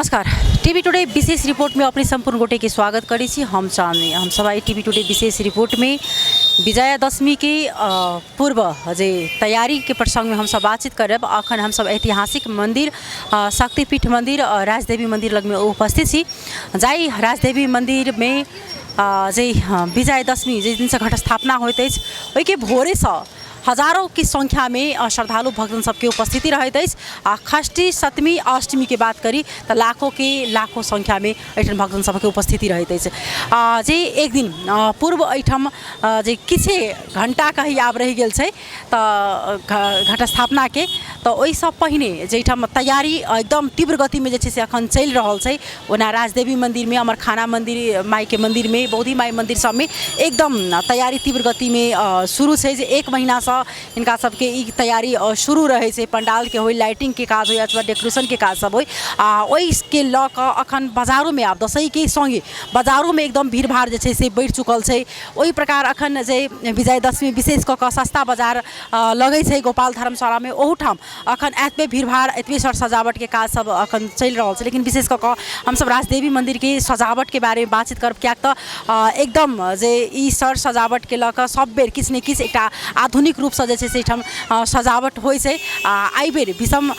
नमस्कार, TV today विशेष report में अपने संपूर्ण गोटे के स्वागत करै छी। हम चांदनी। हम सब आई टीवी टुडे विशेष रिपोर्ट में विजयादशमी के पूर्व जे तैयारी के प्रसंग में हम सब बातचीत करब। अखन हम सब ऐतिहासिक मंदिर शक्तिपीठ मंदिर राजदेवी मंदिर लग में उपस्थित छी, जाहि राजदेवी मंदिर में जे विजयादशमी जाहि दिनसँ घटस्थापना होइत अछि ओहिके भोरेसँ हजारों की संख्या में श्रद्धालु भक्तजन सबके उपस्थिति रहैत अछि। आ षष्ठी, सप्तमी, अष्टमी के बात करी तऽ लाखों के लाखों संख्या में एहिठाम भक्तजन सबके उपस्थिति रहैत अछि। जे एक दिन पूर्व एहिठाम जे किछे घंटा कही आब रहि गेल छै तऽ घटस्थापनाके, तऽ ओहिसँ पहिने जाहिठाम तैयारी एकदम तीव्र गतिमे जे छै से अखन चलि रहल छै। ओना राजदेवी मन्दिरमे, अमरखाना मन्दिर माइके मन्दिरमे, बौद्धि माइ मन्दिर सबमे एकदम तैयारी तीव्र गतिमे शुरू छै, जे एक महीनासँ हिनका सबके ई तैयारी शुरू रहै छै। पण्डालके होइ, लाइटिंगके काज होइ अथवा डेकोरेशनके काज सब होइ। आओर ओहिके लऽ कऽ अखन बजारोमे आब दसैँके सङ्गे बजारोमे एकदम भीड़ भाड़ जे छै से बढ़ि चुकल छै। ओहि प्रकार अखन जे विजयदशमी विशेष कऽ कऽ सस्ता बजार लगै छै गोपाल धर्मशालामे, ओहूठाम अखन एतबे भीड़भाड़, एतबे सर सजावटके काज सब अखन चलि रहल छै। लेकिन विशेष कऽ कऽ हमसब राजदेवी मन्दिरके सजावटके बारेमे बातचीत करब, किएक तऽ एकदम जे ई सर सजावटके लऽ कऽ सब बेर किछु ने किछु एकटा आधुनिक रूपसँ जे छै से एहिठाम सजावट होइ छै। आओर एहिबेर विषम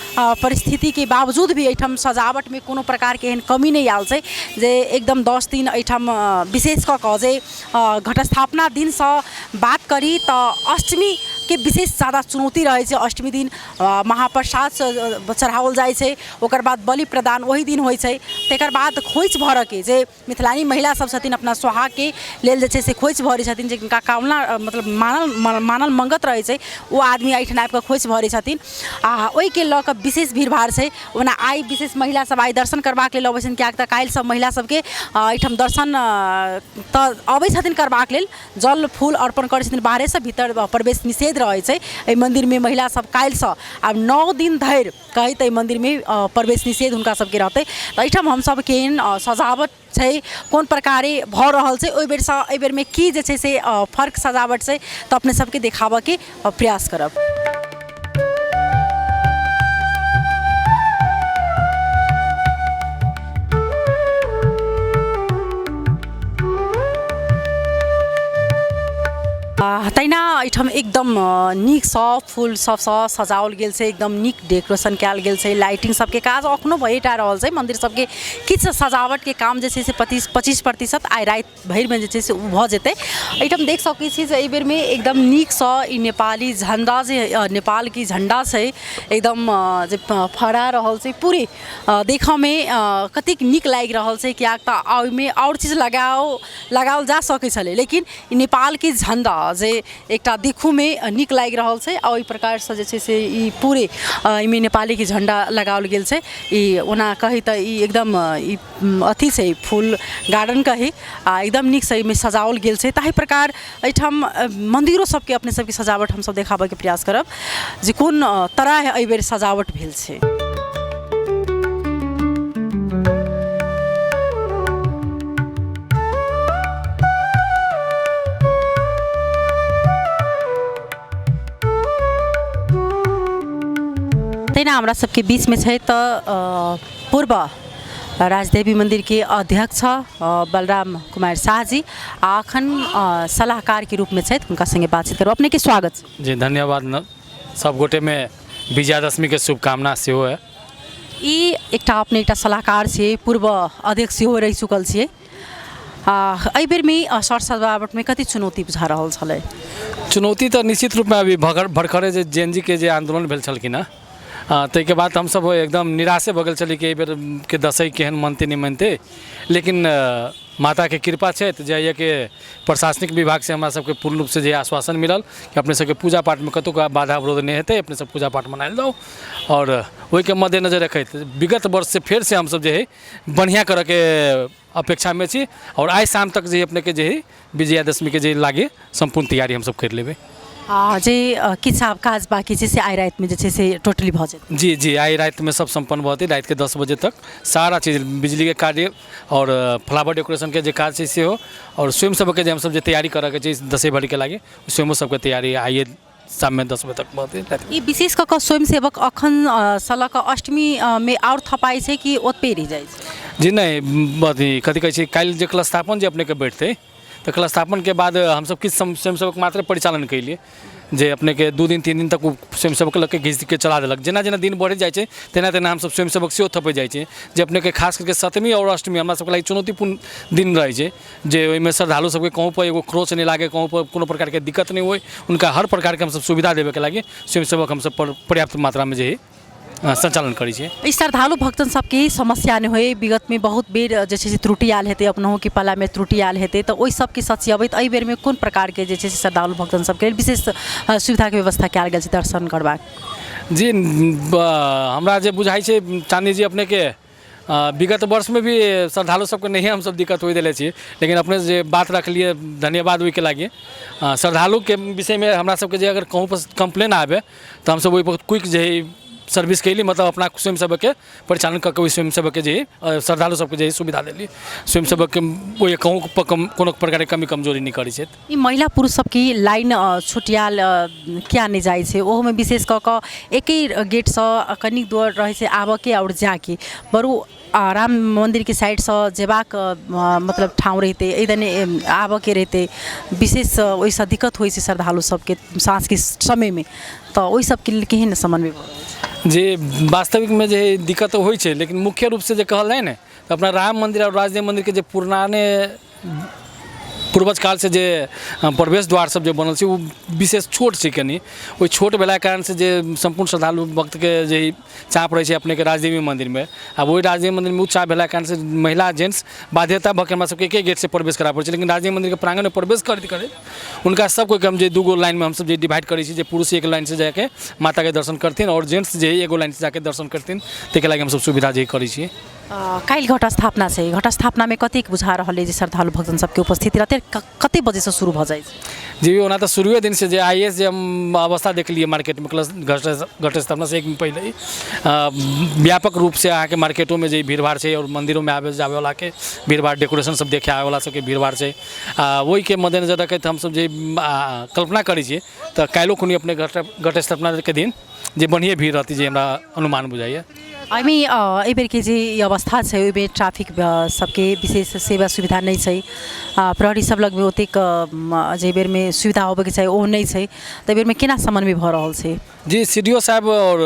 परिस्थितिके बावजूद भी एहिठाम सजावटमे कोनो प्रकारके एहन कमी नहि आयल छै, जे एकदम 10 दिन एहिठाम विशेष कऽ कऽ जे घटस्थापना दिनसँ बात करी तऽ अष्टमीके विशेष ज्यादा चुनौती रहै छै। अष्टमी दिन महाप्रसाद चढ़ाओल जाइ छै, ओकर बाद बलि प्रदान ओहि दिन होइ छै। तकर बाद खोइछ भरऽके जे मिथिलानी महिला सब छथिन, अपना सोहागके लेल जे छै से खोइछ भरै छथिन। जे जिनका कामना मतलब मानल मानल मङ्गत रहै छै, ओ आदमी एहिठाम आबिकऽ खोइछ भरै छथिन। आओर ओहिके लऽ कऽ विशेष भीड़ भाड़ छै। ओना आइ विशेष महिला सब आइ दर्शन करबाक लेल अबै छथिन, किएक तऽ काल्हि सब महिला सबके एहिठाम दर्शन तऽ अबै छथिन करबाक लेल, जल फूल अर्पण करै छथिन बाहरेसँ, भीतर प्रवेश निषेध रहै छै एहि मन्दिरमे। महिला सब काल्हिसँ आब 9 दिन धरि कहै तऽ एहि मन्दिरमे प्रवेश निषेध हुनका सबके रहतै। तऽ एहिठाम हमसब केहन सजावट छै, कोन प्रकारे भऽ रहल छै, ओहि बेरसँ एहि बेरमे की जे छै से फर्क सजावट छै, तऽ अपने सबके देखाबऽके प्रयास करब। तहिना एहिठाम एकदम नीकसँ फूल सबसँ सजाओल गेल छै, एकदम नीक डेकोरेशन कयल गेल छै। लाइटिंग सबके काज अखनो भइए टा रहल छै। मन्दिर सबके किछु सजावटके काम जे छै से 25% आइ राति भरिमे जे छै से ओ भऽ जेतै। एहिठाम देख सकै छी जे एहि बेरमे एकदम नीकसँ ई नेपाली झण्डा, जे नेपालके झण्डा छै, एकदम जे फहरा रहल छै। पूरे देखऽमे कतेक नीक लागि रहल छै, किएक तऽ ओहिमे आओर चीज लगाओल जा सकै छलै, लेकिन ई नेपालके झण्डा जे एकटा देखहोमे नीक लागि रहल छै। आ ओहि प्रकारसँ जे छै से ई पूरे एहिमे नेपालीके झण्डा लगाओल गेल छै। ई ओना कही तऽ ई एकदम ई अथी छै, फूल गार्डन कही, आ एकदम नीकसँ एहिमे सजाओल गेल छै। ताहि प्रकार एहिठाम मन्दिरो सबके अपने सबके सजावट हमसब देखाबऽके प्रयास करब जे कोन तरह एहिबेर सजावट भेल छै। तहिना हमरा सबके बीचमे छै तऽ पूर्व राजदेवी मन्दिरके अध्यक्ष बलराम कुमार शाह जी, आ अखन सलाहकारके रूपमे छथि, हुनका सङ्गे बातचीत करब। अपनेके स्वागत छै। जी धन्यवाद। सब गोटेमे विजयादशमीके शुभकामना सेहो है। ई एकटा अपने एकटा सलाहकार छियै, पूर्व अध्यक्ष सेहो रहि चुकल छियै। एहि बेरमे सर सजावटमे कति चुनौती बुझा रहल छलै? चुनौती तऽ निश्चित रूपमे अभी भरखरे जे जेन जी के जे आन्दोलन भेल छलखिन हँ, ताहिके बाद हमसब एकदम निराशे भऽ गेल छलियै कि एहि बेरके दसैँ केहन मनतै, नहि मनतै। लेकिन माताके कृपा छै तऽ जाइएके प्रशासनिक विभागसँ हमरा सबके पूर्ण रूपसँ जे आश्वासन मिलल कि अपने सबके पूजा पाठमे कतहु बाधा अवरोध नहि हेतै, अपने सब पूजा पाठ मनायल जाउ। आओर ओहिके मद्देनजर रखैत विगत वर्षसँ फेरसँ हमसब जे हइ बढ़िआँ करऽके अपेक्षामे छी। आओर आइ शाम तक जे अपनेके जे हइ विजयादशमीके जे लागे सम्पूर्ण तैयारी हमसब करि लेबै। आ जे किछु आब काज बाँकी छै से आइ रातिमे जे छै से टोटली भऽ जेतै? जी जी, आइ रातिमे सब सम्पन्न भऽ जेतै। रातिके 10 बजे तक सारा चीज, बिजलीके कार्य आओर फ्लावर डेकोरेशनके जे काज छै सेहो, आओर स्वयं सबके जे हमसब जे तैयारी करऽके छै दसैँ भरिके लागि, स्वयंओ सबके तैयारी आइए शाममे 10 बजे तक रहतै रातिमे। ई विशेष कऽ कऽ स्वयंसेवक अखन सँ लऽ कऽ अष्टमी मे आओर थपाइ छै कि ओतबे रहि जाइ छै? जी नहि, अथी कथी कहै छै, काल्हि जे कलशस्थापन जे अपनेके बैठतै तऽ कलशस्थापनके बाद हमसब किछु स्वयंसेवक मात्र परिचालन केलियै, जे अपनेके 2 दिन 3 दिन तक ओ स्वयंसेवक लऽ के घीचके चला देलक। जेना जेना दिन बढ़ैत जाइ छै, तेना तेना हमसब स्वयंसेवक सेहो थपैत जाइ छै, जे अपनेके खास करके सप्तमी आओर अष्टमी हमरा सबके लागि चुनौतीपूर्ण दिन रहै छै, जे ओहिमे श्रद्धालु सबके कहूँ पर एगो खरोच नहि लागै, कहूँ पर कोनो प्रकारके दिक्कत नहि होइ। हुनका हर प्रकारके हमसब सुविधा देबेके लागि स्वयंसेवक हमसब पर्याप्त मात्रामे जे हइ सञ्चालन करै छियै। ई श्रद्धालु भक्तजन सबके समस्या नहि होइ, विगतमे बहुत बेर जे छै से त्रुटि आयल हेतै, अपनहुके पालामे त्रुटि आयल हेतै, तऽ ओहि सबके सचियबैत एहि बेरमे कोन प्रकारके जे छै से श्रद्धालु भक्तजन सबके लेल विशेष सुविधाके व्यवस्था कयल गेल छै दर्शन करबाक? जी, हमरा जे बुझाइ छै चाँदनी जी, अपनेके विगत वर्षमे भी श्रद्धालु सबके नहिए हमसब दिक्कत होइ देले छी, लेकिन अपने जे बात रखलियै, धन्यवाद ओहिके लागि। श्रद्धालुके विषयमे हमरा सबके जे अगर कहूँ पर कम्प्लेन आबै तऽ हमसब ओहिपर क्विक जे हइ सर्विस कयली, मतलब अपना स्वयंसेवकके परिचालन कऽ के ओहि स्वयंसेवकके जे हइ श्रद्धालु सबके जे हइ सुविधा देली। स्वयंसेवकके ओहि कहूँ पर कोनो प्रकारके कमी कमजोरी नहि करै छथि। ई महिला पुरुष सबके लाइन छुटियाल किया नहि जाइ छै? ओहोमे विशेष कऽ कऽ एके गेटसँ कनिक दूर रहै छै आबऽके आओर जाइके। बरु राम मन्दिरके साइडसँ जेबाक मतलब ठाउँ रहितै, एहि दने आबऽके रहितै, विशेष ओहिसँ दिक्कत होइ छै श्रद्धालु सबके साँझके समयमे, तऽ ओहि सबके लेल केहन समन्वय भऽ रहल छै? जे वास्तविकमे जे दिक्कत होइ छै, लेकिन मुख्य रूपसँ जे कहल जाइ ने तऽ अपना राम मन्दिर आओर राजदेव मन्दिरके जे पुराने पूर्वज कालसँ जे प्रवेश द्वार सब जे बनल छै, ओ विशेष छोट छै कनि। ओहि छोट भेलाके कारणसँ जे सम्पूर्ण श्रद्धालु भक्तके जे चाप रहै छै अपनेके राजदेवी मन्दिरमे, आब ओहि राजदेवी मन्दिरमे ओ चाप भेलाके कारणसँ महिला जेंट्स बाध्यता भऽ के हमरा सबके एके गेटसँ प्रवेश करऽ पड़ै छै। लेकिन राजदेवी मन्दिरके प्राङ्गणमे प्रवेश करैत करैत हुनका सब कोइके हम जे दूगो लाइनमे हमसब जे डिवाइड करै छी, जे पुरुष एक लाइनसँ जाके माताके दर्शन करथिन आओर जेंट्स जे एगो लाइनसँ जाके दर्शन करथिन, ताहिके लागि हमसब सुविधा जे करै छियै। काल्हि घट स्थापना छै। घट स्थापनामे कतेक बुझा रहल अइ जे श्रद्धालु भक्तजन सबके उपस्थिति रहतै? कतेक बजेसँ शुरू भऽ जाइ छै? जी, ओना तऽ शुरुए दिनसँ जे आइए जे हम अवस्था देखलियै मार्केटमे, घट स्थापनासँ एक दिन पहिले ही व्यापक रूपसँ अहाँके मार्केटोमे जे भीड़ भाड़ छै आओर मन्दिरोमे आबै जाबैवलाके भीड़ भाड़, डेकोरेशन सब देखे आबैवला सबके भीड़ भाड़ छै। ओहिके मद्देनजर रखैत हमसब जे कल्पना करै छियै तऽ काल्हिओ खुनी अपने घट घट स्थापनाके दिन जे बढ़िएँ भीड़ रहतै, जे हमरा अनुमान बुझाइए। एहिमे एहिबेरके जे ई अवस्था छै, ओहिमे ट्रैफिक सबके विशेष सेवा सुविधा नहि छै। प्रहरी सब लगमे ओतेक जे बेरमे सुविधा होबेके चाही ओ नहि छै, तऽ एहि बेरमे केना समन्वय भऽ रहल छै? जी, सीडीओ साहब आओर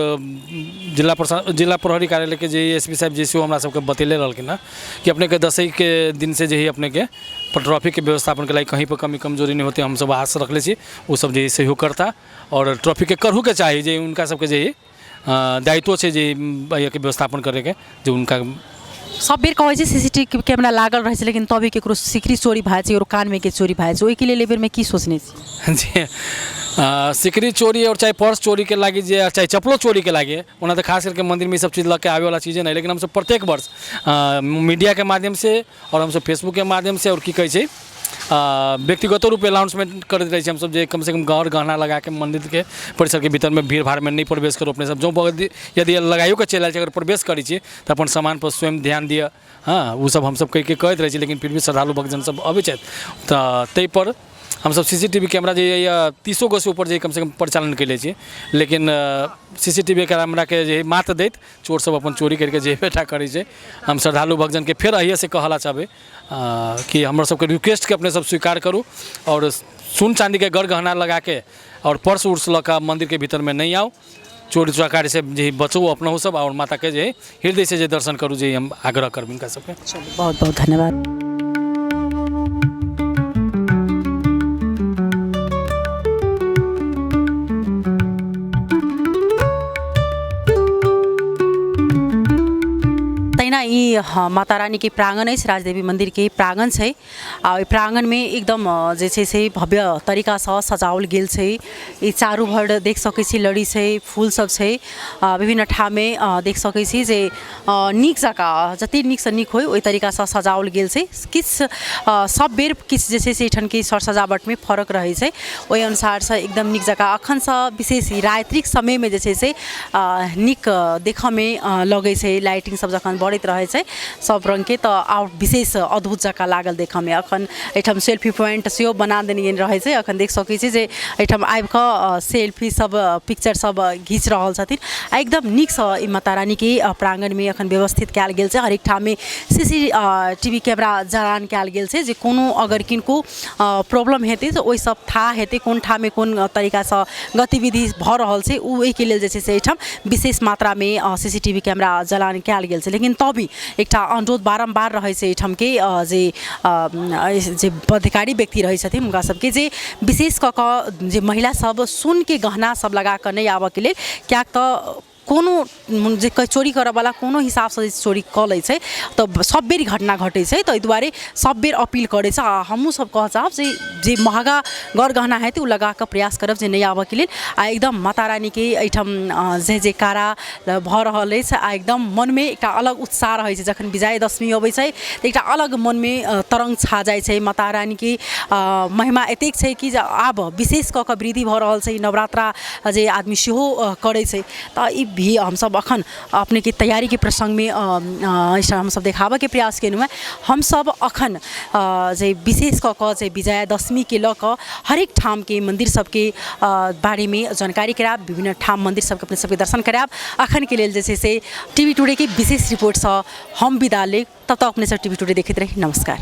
जिला प्रहरी कार्यालयके जे एसपी साहब जे सेहो हमरा सबके बतेले रहलखिन हँ कि अपनेके दसैँके दिनसँ जे हइ अपनेके ट्रैफिकके व्यवस्थापनके लागि कहीँपर कमी कमजोरी नहि होतै, हमसब आस रखले छी। ओसब जे हइ सहयोग करता आओर ट्रैफिकके करहुके चाही, जे हुनका सबके जे हइ दायित्व छै जे एहिके व्यवस्थापन करैके जे हुनका। सब बेर कहै छै सीसीटीवी कैमरा लागल रहै छै, लेकिन तभी केकरो सिकरी चोरी भए जाइ छै, केकरो कानमे के चोरी भए जाइ छै। ओहिके लेल एहि बेरमे की सोचने छी? जे सिकरी चोरी आओर चाहे पर्स चोरीके लागि जे चाहे चप्पलो चोरीके लागि, ओना तऽ खास करके मन्दिरमे ई सब चीज लऽ के आबैवला चीजे नहि, लेकिन हमसब प्रत्येक वर्ष मीडियाके माध्यमसँ आओर हमसब फेसबुकके माध्यमसँ आओर की कहै छै व्यक्तिगतो रूपे अनाउंसमेंट करैत रहै छी हमसब, जे कमसँ कम गर गहना लगाके मन्दिरके परिसरके भीतरमे भीड़ भाड़मे नहि प्रवेश करू। अपने सब जँ यदि लगाइयोके चलि आयल छी, अगर प्रवेश करै छी तऽ अपन सामानपर स्वयं ध्यान दिअ। हँ, ओ सब हमसब कहिके कहैत रहै छी, लेकिन फिर भी श्रद्धालु भक्तजन सब अबै छथि, तऽ ताहिपर हमसब सीसीटीवी कैमरा जे यऽ 30 गोसँ ऊपर जे कमसँ कम परिचालन कयले छी, लेकिन सीसीटीवी कैमराके जे मात दैत चोर सब अपन चोरी करिके जेबे टा करै छै। हम श्रद्धालु भक्तजनके फेर अहिएसँ कहऽ ला चाहबै कि हमर सबके रिक्वेस्टके अपने सब स्वीकार करू आओर सोन चाँदीके गर गहना लगाके आओर पर्स उर्स लऽ कऽ मन्दिरके भीतरमे नहि आउ। चोरी चकारीसँ जे बचू अपनहु सब आओर माताके जे हृदयसँ जे दर्शन करू, जे हम आग्रह करब हिनका सबके। चलू, बहुत बहुत धन्यवाद। तहिना ई माता रानीके प्राङ्गण अछि, राजदेवी मन्दिरके प्राङ्गण छै आ ओहि प्राङ्गणमे एकदम जे छै से भव्य तरीकासँ सजाओल गेल छै। ई चारू भर देख सकै छी लड़ी छै, फूल सब छै। विभिन्न ठाममे देख सकै छी जे नीक जकाँ जतेक नीकसँ नीक होइ ओहि तरीकासँ सजाओल गेल छै। किछु सब बेर किछु जे छै से एहिठामके सर सजावटमे फरक रहै छै, ओहि अनुसारसँ एकदम नीक जकाँ एखनसँ विशेष ई रात्रिक समयमे जे छै से नीक देखऽमे लगै छै, लाइटिंग सब जखन बरैत रहै छै। सब रङ्गके, तऽ आओर विशेष अद्भुत जकाँ लागल देखऽमे। अखन एहिठाम सेल्फी पॉइंट सेहो बना देने गेल रहै छै। अखन देख सकै छी जे एहिठाम आबि कऽ सेल्फी सब, पिक्चर सब घीच रहल छथिन आ एकदम नीकसँ ई माता रानीके प्राङ्गणमे अखन व्यवस्थित कयल गेल छै। हरेक ठाममे सीसीटीवी कैमरा जड़ान कयल गेल छै, जे कोनो अगर किनको प्रॉब्लम हेतै तऽ ओहिसँ थाह हेतै कोन ठाममे कोन तरीकासँ गतिविधि भऽ रहल छै। ओ ओहिके लेल जे छै से एहिठाम विशेष मात्रामे सीसीटीवी कैमरा जलान कयल गेल छै। लेकिन तब भी एकटा अनुरोध बारम्बार रहै छै एहिठामके जे पदाधिकारी व्यक्ति रहै छथिन हुनका सबके, जे विशेष कऽ कऽ जे महिला सब सोनके गहना सब लगा कऽ नहि आबऽके लेल, किएक तऽ कोनो जे चोरी करऽवला कोनो हिसाबसँ जे चोरी कऽ लै छै तऽ सब बेर घटना घटै छै। तऽ एहि दुआरे सब बेर अपील करै छै आ हमहूँ सब कहऽ चाहब जे जे महगा गर गहना हेतै ओ लगा कऽ प्रयास करब जे नहि आबऽके लेल। आ एकदम माता रानीके एहिठाम जय जयकारा भऽ रहल अछि आ एकदम मनमे एकटा अलग उत्साह रहै छै। जखन विजयादशमी अबै छै तऽ एकटा अलग मनमे तरङ्ग छा जाइ छै। माता रानीके महिमा एतेक छै कि जे आब विशेष कऽ कऽ वृद्धि भऽ रहल छै। नवरात्रा जे आदमी सेहो करै छै, तऽ ई भी हमसब अखन अपनेके तैयारीके प्रसङ्गमे हमसब देखाबऽके प्रयास केलहुँ हेँ। हमसब अखन जे विशेष कऽ कऽ जे विजयादशमीके लऽ कऽ हरेक ठामके मन्दिर सबके बारेमे जानकारी करायब, विभिन्न ठाम मन्दिर सबके अपने सबके दर्शन करायब। अखनके लेल जे छै से टीवी टुडेके विशेष रिपोर्टसँ हम विदा लेब। तब तक अपने सब टीवी टुडे देखैत रही। नमस्कार।